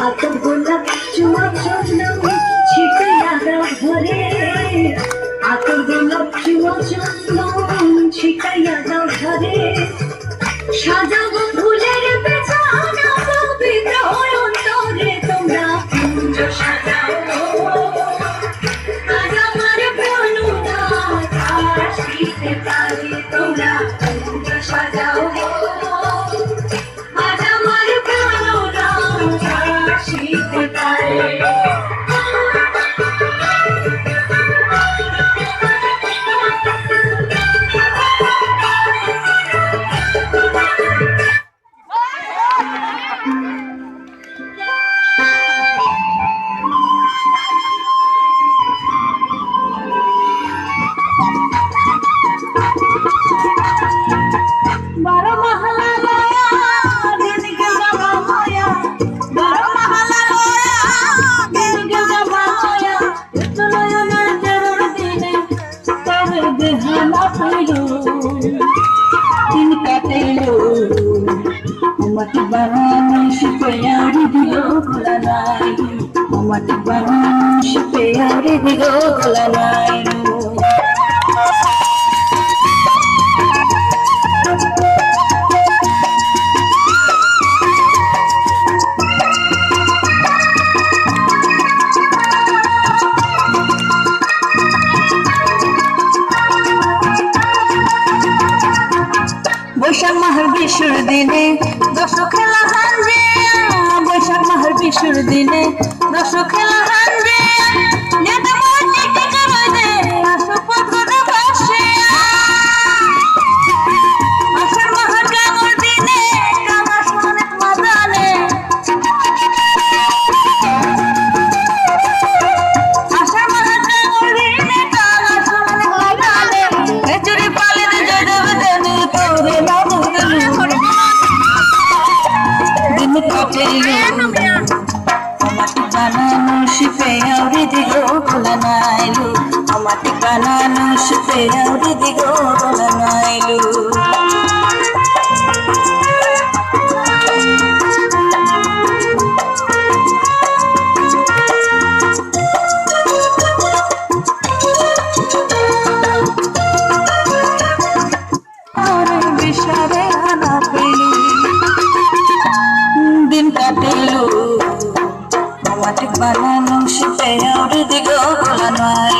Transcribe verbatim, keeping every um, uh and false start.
আতর গোলাপ চুয়া চন্দন ছিটাইয়া দাও ঘরে, আতর গোলাপ চুয়া চন্দন ছিটাইয়া দাও ঘরে। সাজাবো ফুলের বিছানা পবিত্র অন্তরে তোমরা কুঞ্জ সাজাও। আজ আমার প্রাণনাথ আসিতে পারে তোমরা কুঞ্জ সাজাও। আজ আমার প্রাণনাথ আসিতে পারে। বারো মহলা লয়া, দিন গেল বারো ময়া। বারো মহলা লয়া, দিন গেল বারো ময়া। দিন কাটেলো, মাটি বানানো শিপে আউরি দিল গোলা নাই। মাটি বানানো শিপে আউরি দিল গোলা নাই। বৈশাখ মাহর বিষুর দিনে দশ খেলা হাঞ্জিয়া, বৈশাখ মাহর বিষুর দিনে দশ খেলা হাঞ্জিয়া, নেতা মন্ত্রী টিকে রইদে আসো পথরে বসিয়া। আষাঢ় মাহর গাঙর দিনে কামাস মনে মাদানে। দিন কাটেলো, মাটি বানানো শিপে আউরি দিল গোলা নাইলো। মাটি বানানো শিপে আউরি দিল গোলা নাইলো। দিন কাটেলো, মাটি বানানো শিপে আউরি দিল গোলা নাই।